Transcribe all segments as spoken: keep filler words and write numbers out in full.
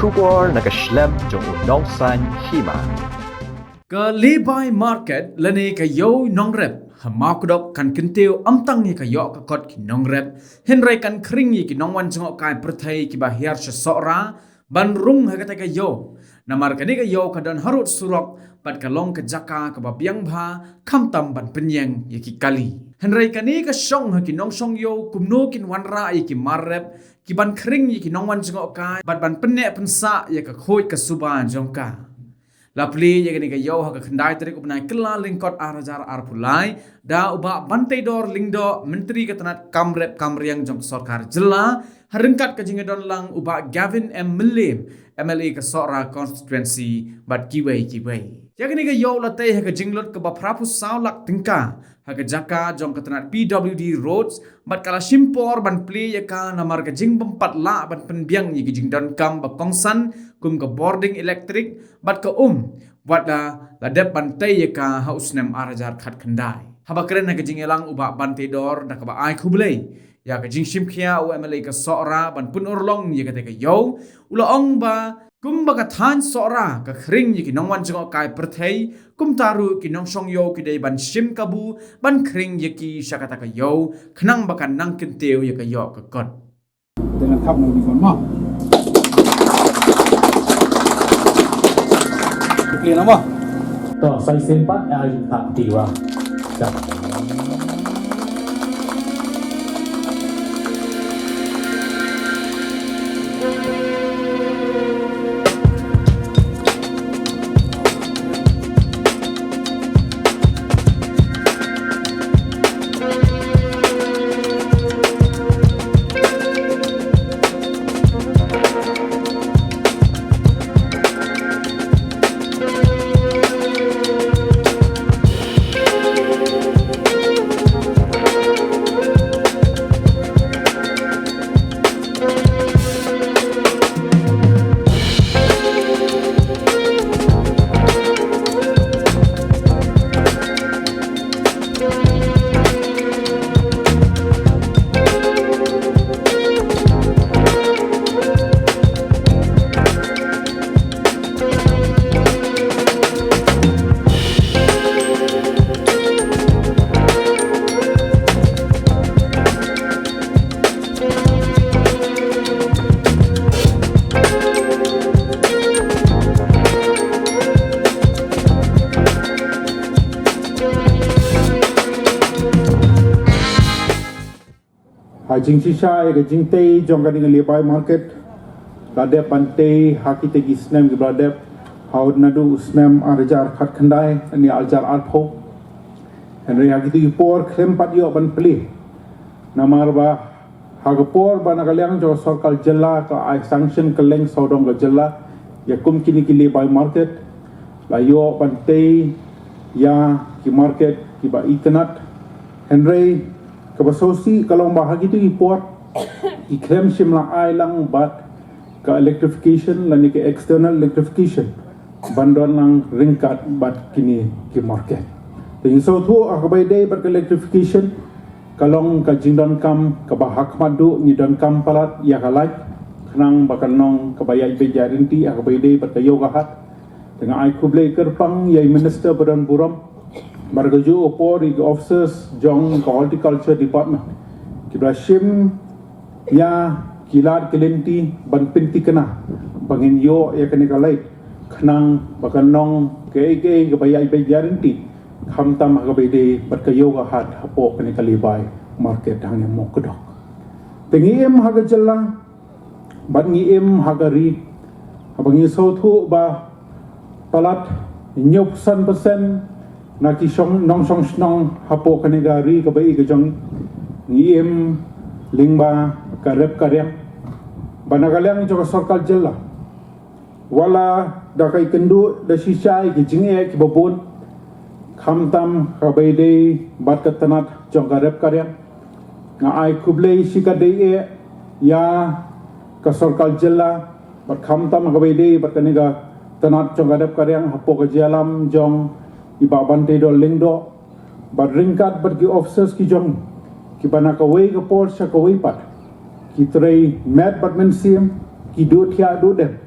Khubor na ka shlem jong u nongsan hima. Ka Lebai Market lane ka Ïew Nongrep ha Mawkdok kan kyntiew ym tang ïa ka ïoh ka kot ki nongrep, hynrei kan khring ïa ki nongwan jngohkai pyrthei kiba hiar sha Sohra ban rung ha kata ka ïew. Namar kane ka ïew ka don harud surok bad ka long ka jaka kaba biang bha khamtam ban pynïeng ïa ki kali. Hynrei kane ka shong ha ki nongshong ïew kumno kin wanrah ïa ki mar rep ki ban khring ïa ki nongwan jngohkai bad ban pynneh pynsah ïa ka khuid ka suba jong ka. La plie ïa kane ka ïew ha ka khyndai tarik u bnai Kyllalyngkot ar hajar arphew lai da u Bah Banteidor Lyngdoh, Myntri ka tnat kam rep kam riang jong ka sorkar jylla, ha ryngkat ka jingïadon lang u Bah Gavin M Mylliem, M L A ka Sohra constituency bad kiwei kiwei. Ïa kane ka ïew la tei ha ka jinglut kaba phra phew saw lak tyngka ha ka jaka jong ka tnat P W D Roads, bad ka la shim por ban plie ïa ka namar ka jingbym pat lah ban pynbiang ïa ki jingdonkam ba kongsan kum ka bording elektrik bad ka um, wat la la dep ban tei ïa ka ha u snem ar hajar khatkhyndai. Haba kren ha ka jingïalang u Bah Banteidor da kaba ai khublei ïa ka jingshim khia u M L A ka Sohra ban pynurlong ïa kata ka ïew, u la ong ba kumba ka thaiñ Sohra ka khring ïa ki nongwan jngohkai pyrthei, kumta ruh ki nongshong ïew ki dei ban shim kabu ban khring ïa ki sha kata ka ïew khnang ba kan nang kyntiew ïa ka ïoh ka kot. Te ngan thap noh uni kon mo. Plie noh mo. To, sa shisien pat, ai thap ti wa. Sa. Ha jingshisha ïa ka jingtei jong kane ka Lebai Market, la dep ban tei ha kita ki snem kiba la dep, ha u naduh u snem ar hajar khatkhyndai, ne ar hajar arphew. Hynrei ha kita ki por khlem pat ïoh ban plie. Namar ba ha ka por ba na ka liang jong ka sorkar jylla ka ai sanction kylleng sawdong ka jylla ïa kum kine ki Lebai Market, la ïoh ban tei ïa ki market kiba itynnad. Hynrei kaba sngewsih ka long ba ha kito ki por ki khlem shym la ai lang bad ka electrification lane ka external electrification ban don lang ryngkat bad kine ki market. Te ngi sngewthuh ha kaba ïadei bad ka electrification ka long ka jingdonkam kaba ha khmat duh ngi donkam palat ïa ka light khnang ba kan long kaba ïaid beit ïaid ryntih ha kaba ïadei bad ka ïew ka hat. Te nga ai khublei kyrpang ïa i Minister ba don burom bad ka juh ka por ïa ki officers jong ka Horticulture Department kiba la shim ïa ki lad ki lynti ban pynthikna ba ngin ïoh ïa kane ka light khnang ba kan long kaei kaei kaba ïaid beit ïaid ryntih khamtam ha kaba ïadei bad ka ïew ka hat hapoh kane ka Lebai Market hangne Mawkdok. Te ngi im ha ka jylla bad ngi im ha ka ri haba ngi sngewthuh ba palat hynñiewphew san percent na ki shong nongshong shnong hapoh kane ka ri kaba ïeit ka jong ngi, ngi im lyngba ka rep ka riang. Ba na ka liang jong ka sorkar jylla wat la da ka ïakynduh da shisha ïa ki jingeh kiba bun khamtam ha kaba ïadei bad ka tnat jong ka rep ka riang. Nga ai khublei shikatdei eh ïa ka sorkar jylla bad khamtam ha kaba ïadei bad kane ka tnat jong ka rep ka riang hapoh ka jingïalam jong i Bah Banteidor Lyngdoh bad ryngkat bad ki officers ki jong kiba na kawei ka por sha kawei pat ki trei met bad mynsiem, ki duh thiah duh dem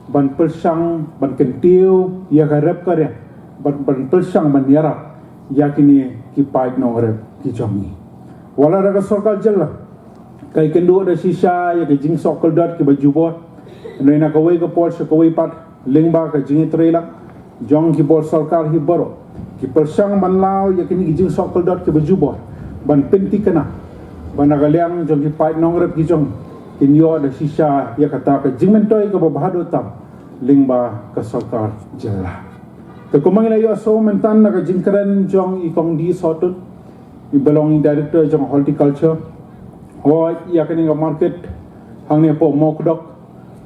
ban pyrshang ban kyntiew ïa ka rep ka riang, ban, ban pyrshang ban ïarap ïa kine ki paid nongrep ki jong ngi. Wat la da ka sorkar jylla ka ïakynduh da shisha ïa ka jingsohkordot kiba jubor, hynrei na kawei ka por sha kawei pat, lyngba ka jingïatreilang jong ki bor sorkar hi baroh, ki pyrshang ban law ïa kine ki jingsohkordot kiba jubor ban pynthikna ba na ka liang jong ki paid nongrep ki jong ngi kin ïoh da shisha ïa kata ka jingmyntoi kaba bhaduh tam lyngba ka sorkar jylla. Te kumba ngi la ïohsngew mynta na ka jingkren jong i Kong D Sohtun, iba long i Director jong Horticulture, hooid, ïa kane ka market hangne hapoh Mawkdok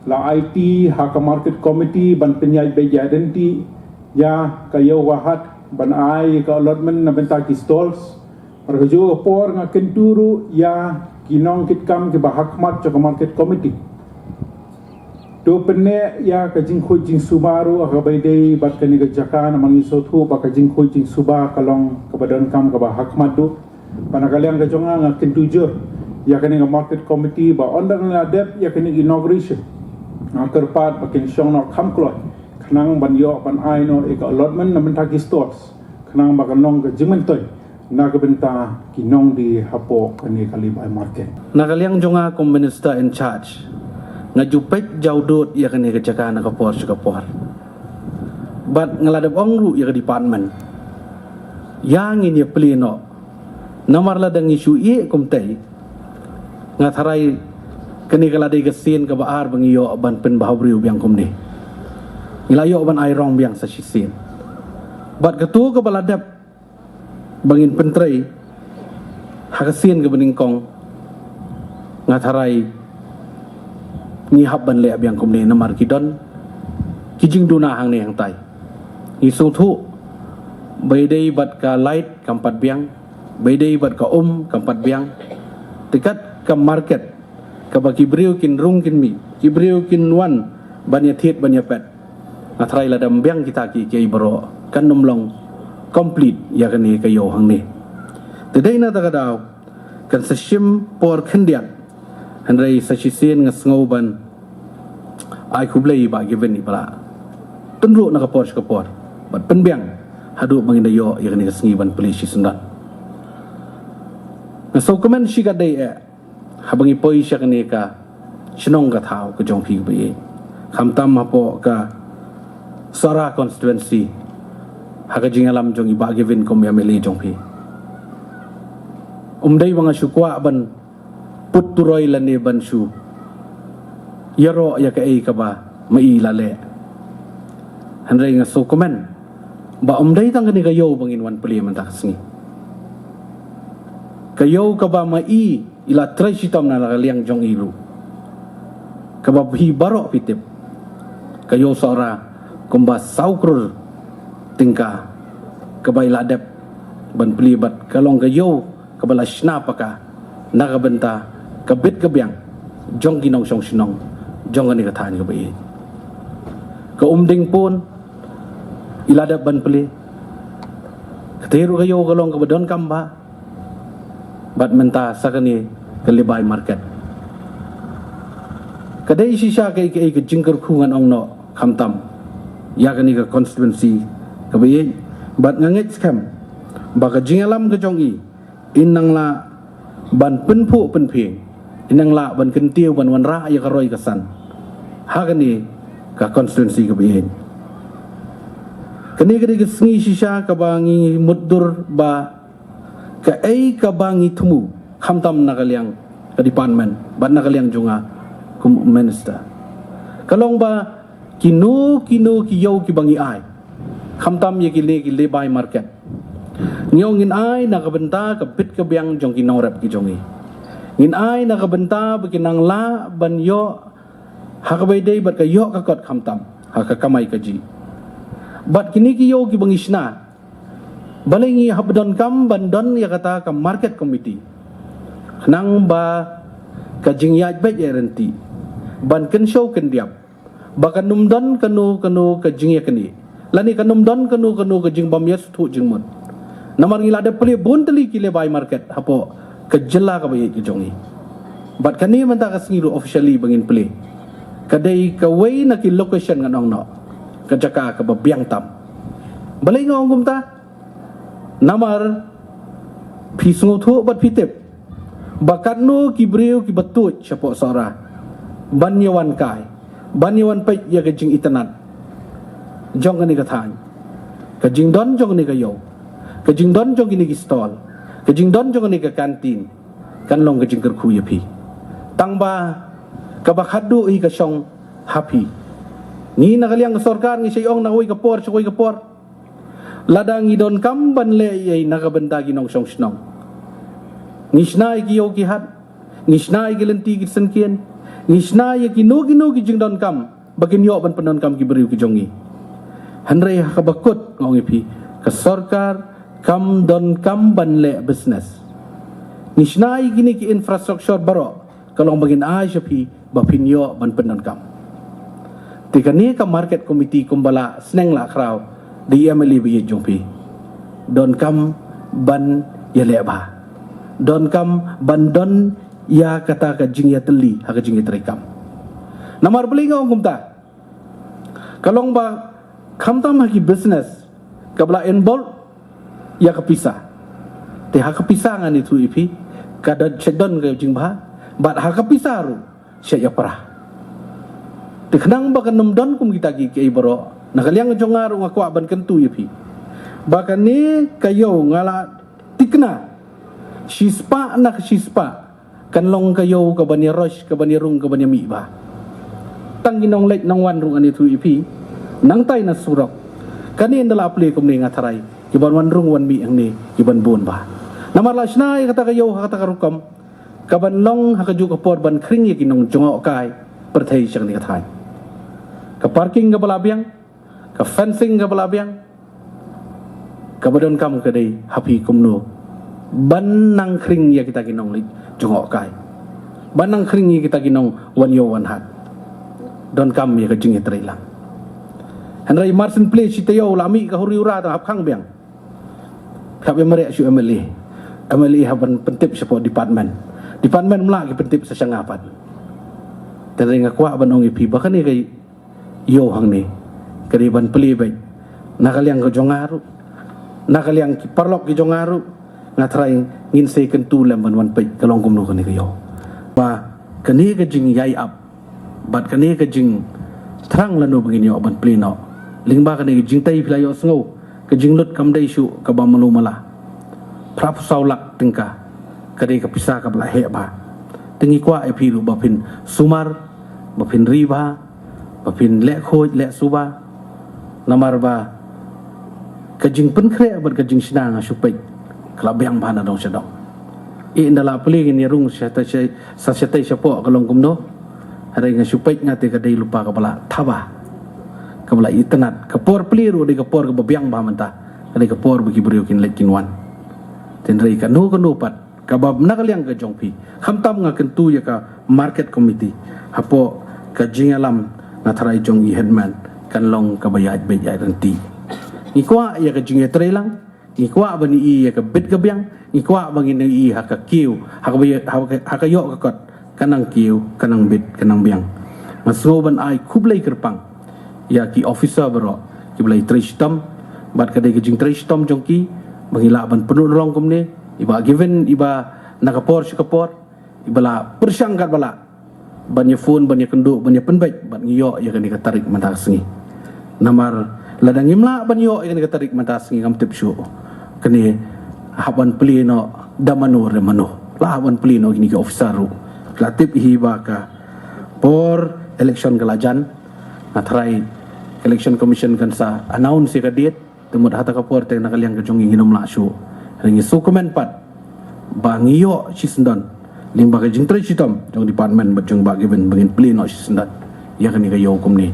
la aiti ha ka market committee ban pynïaid beit ïa lynti ïa ka ïew ka hat ban ai ka allotment na bynta ki stalls. Bad ka juh ka por nga kyntu ruh ïa ki nongkitkam kiba ha khmat jong ka market committee. To pynneh ïa ka jingkhuid jingsuba ruh ha kaba ïadei bad kane ka jaka, namar ngi sngewthuh ba ka jingkhuid jingsuba ka long kaba donkam kaba ha khmat duh. Bad na ka liang ka jong nga, nga kyntu jur ïa kane ka market committee ba ynda la dep ïa kane inauguration, nga kyrpad ba kin shong noh kham kloi khnang ban ïoh ban ai noh ïa ka allotment na bynta ki stalls khnang ba kan long ka jingmyntoi na ka bynta ki nongdie hapoh kane ka Lebai Market. Na ka liang jong nga kum Minister in charge, nga ju peit jawdud ïa kane ka jaka na ka por sha ka por. Bad nga la dep ong ruh ïa ka department, ïa ngin ïa plie noh. Namar lada ngi shu ïeh kumtei, nga tharai kane ka la dei ka sien kaba ar ba ngi ïoh ban pynbhabriew biang kumne. Ngi la ïoh ban ai rong biang sa shisien. Bad kato kaba la dep ba ngin pyntrei ha ka sien kaba nyngkong, nga tharai ngi hap ban leh biang kumne namar ki don ki jingduna hangne hangtai. Ngi sngewthuh ba ïadei bad ka light kam pat biang, ba ïadei bad ka um kam pat biang. Te kat ka market kaba ki briew kin rung kin mih, ki briew kin wan ban ïathied ban ïapet, nga tharai lada ym biang kita ki, ki baroh kan ym long complete ïa kane ka ïew hangne. Te dei na kata ka daw kan sa shim por khyndiat, hynrei sa shisien nga sngew ban ai khublei ïa i Bah Gavin iba la pynrung na ka por sha ka por bad pynbiang haduh ba ngin da ïoh ïa kane ka sngi ban plie shisyndon. Nga sngewkmen shikatdei eh haba ngi poi sha kane ka shnong ka thaw ka jong phi kaba ïeit, khamtam hapoh ka Sohra constituency, ha ka jingïalam jong i Bah Gavin kum i M L A jong phi. Um dei ba nga shu kwah ban put turoi lane ban shu ïaroh ïa kaei kaba ma i la leh, hynrei nga sngewkmen ba um dei tang kane ka ïew ba ngin wan plie mynta ka sngi. Ka ïew kaba ma i i la trei shitom na la ka liang jong i ruh, kaba phi baroh phi tip, ka ïew Sohra kumba saw klur tyngka kaba i la dep ban plie bad ka long ka ïew kaba la shna paka na ka bynta ka bit ka biang jong ki nongshong shnong jong kane ka thaiñ kaba ïeit. Ka Umdingpun i la dep ban plie, kata ruh ka ïew ka long kaba donkam bha. Bad mynta sa kane ka Lebai Market, ka dei shisha kaei kaei ka jingkyrkhu ngan ong noh khamtam ïa kane ka constituency kaba ïeit. Bad nga ngeit skhem ba ka jingïalam ka jong i in nang lah ban pynphuh pynphieng, in nang lah ban kyntiew ban wanrah ïa ka roi ka san ha kane ka constituency kaba ïeit. Kane ka dei ka sngi shisha kaba ngi mutdur ba kaei kaba ngi thmu khamtam na ka liang ka department bad na ka liang jong nga kum minister, ka long ba kino kino ki ïew kiba ngi ai, khamtam ïa kine ki Lebai Market, ngi ong ngin ai na ka bynta ka bit ka biang jong ki nongrep ki jong ngi. Ngin ai na ka bynta ba kin nang lah ban ïoh ha kaba ïadei bad ka ïoh ka kot khamtam ha ka kamai kajih. Bad kine ki ïew kiba ngi shna, balei ngi hap donkam ban don ïa kata ka market committee, khnang ba ka jingïaid beit ïaid ryntih, ban kynshew kyndiap, ba kan ym don kano kano ka jingïaknieh lane kan ym don kano kano ka jingbym ïasngewthuh jingmut. Namar ngi la dep plie bun tylli ki Lebai Market hapoh ka jylla kaba ïeit ka jong ngi. Bad kane mynta ka sngi ruh officially ba ngin plie Ka dei kawei na ki location ngan ong noh, ka jaka kaba biang tam. Balei nga ong kumta? Namar phi sngewthuh bad phi tip ba katno ki briew kiba tuid shapoh Sohra ban ïa wan kai, ban ïa wan peit ïa ka jingitynnad jong kane ka thaiñ, ka jingdon jong kane ka ïew, ka jingdon jong kine ki stall, ka jingdon jong kane ka kantin, kan long ka jingkyrkhu ïa phi. Tang ba kaba khatduh hi ka shong ha phi. Ngi na ka liang ka sorkar ngi shait ong na kawei ka por sha kawei ka por, lada ngi donkam ban leh ei ei na ka bynta ki nongshong shnong, ngi shna ïa ki ïew ki hat, ngi shna ïa ki lynti ki syngkien, ngi shna ïa kino kino ki jingdonkam ba kin ïoh ban pyndonkam ki briew ki jong ngi. Hynrei ha kaba kut nga ong ïa phi, ka sorkar kam donkam ban leh business. Ngi shna ïa kine ki infrastructure baroh ka long ba ngin ai sha phi ba phin ïoh ban pyndonkam. Te kane ka market committee kumba la sneng la khraw da i M L A ba ïeit jong phi, donkam ban ïaleh bha, donkam ban don ïa kata ka jingïatylli ha ka jingïatreikam. Namar balei nga ong kumta? Ka long ba khamtam ha ki business kaba la involve ïa ka pisa. Te ha ka pisa ngan ïathuh ïa phi, ka don, shait don ka jingbha, bad ha ka pisa ruh shait ïapra. Te khnang ba kan ym don kum kita ki, kiei baroh, na ka liang jong nga ruh nga kwah ban kyntu ïa phi ba kane ka ïew nga la thikna shispah na ka shispah kan long ka ïew kaban ïaroish, kaban ïarung, kaban ïamih bha. Tang ki nongleit nongwan ruh ngan ïathuh ïa phi, nangtai na surok, kane ynda la plie kumne nga tharai kiban wan rung wan mih hangne kiban bun bha. Namar la shna ïa kata ka ïew ha kata ka rukom kaban long ha kajuh ka por ban khring ïa ki nongjngohkai pyrthei sha kane ka thaiñ. Ka parking kaba la biang, ka fencing kaba la biang, kaba donkam ka dei ha phi kumno ban nang khring ïa kita ki nongleit jngohkai, ban nang khring ïa kita ki nongwan ïew wan hat. Donkam ïa ka jingïatreilang. Hynrei mar shen plie shi taïew la mih ka huri hura tang hap khang biang. Hap ïa mareh sha u M L A. M L A hap ban pyntip shapoh department. Department ym lah ki pyntip sa sha nga pat. Te hynrei nga kwah ban ong ïa phi ba kane ka ïew hangne ka dei ban plie beit na ka liang ka jong nga ruh, na ka liang ki paralok ki jong nga ruh. Nga tharai ngin sa kyntu lem ban wan peit ka long kumno kane ka ïew. Ba kane ka jingïai ap bad kane ka jingthrang lano ba ngin ïoh ban plie noh. Lyngba kane ka jingtei phi la ïohsngew, ka jinglut kam dei shuh kaba malu mala. Phraphew saw lak tyngka ka dei ka pisa kaba la heh bha. Te ngi kwah ïa phi ruh ba phin sumar, ba phin ri bha, ba phin leh khuid leh suba. Namar ba ka jingpynkhreh bad ka jingshna nga shu peit ka la biang bha na dong sha dong. Ynda la plie ngin ïarung shatei sha, sa shatei shapoh ka long kumno. Hynrei nga shu peit nga te ka dei lypa kaba la thaba, kaba la itynnad. Ka por plie ruh dei ka por kaba biang bha mynta. Ka dei ka por ba ki briew kin leit kin wan. Te hynrei kano kano pat kaba na ka liang ka jong phi, khamtam nga kyntu ïa ka market committee, hapoh ka jingïalam na tharai jong i headman kan long kaba ïaid beit ïaid ryntih. Ngi kwah ïa ka jingïatreilang, ngi kwah ban ïohi ïa ka bit ka biang, ngi kwah ba ngin ïohi ha ka kiew, ha ka ba ïa, ha ka, ha ka ïoh ka kot, ka nang kiew, ka nang bit, ka nang biang. Nga sngew ban ai khublei kyrpang ïa ki officer baroh kiba la ïatrei shitom bad ka dei ka jingtrei shitom jong ki ba ngi lah ban pynlut long kumne. I Bah Given iba na ka por sha ka por iba la pyrshang katba lah ban ïa phone, ban ïa kynduh, ban ïa pynbeit bad ngi ïoh ïa kane ka tarik mynta ka sngi. Namar lada ngim lah ban ïoh ïa kane ka tarik mynta ka sngi ngam tip shuh kane hap ban plie noh da mano re mano. La hap ban plie noh kine ki officer ruh. La tip hi ba ka por election ka la jan. Nga tharai ka Election Commission kan sa announce ïa ka date. Te mut hata ka por te na ka liang ka jong ngi ngin ym lah shuh. Hynrei ngi sngewkmen pat ba ngi ïoh shisyndon lyngba ka jingtrei shitom jong department bad jong Bah Given ba ngin plie noh shisyndon ïa kane ka ïew kumne.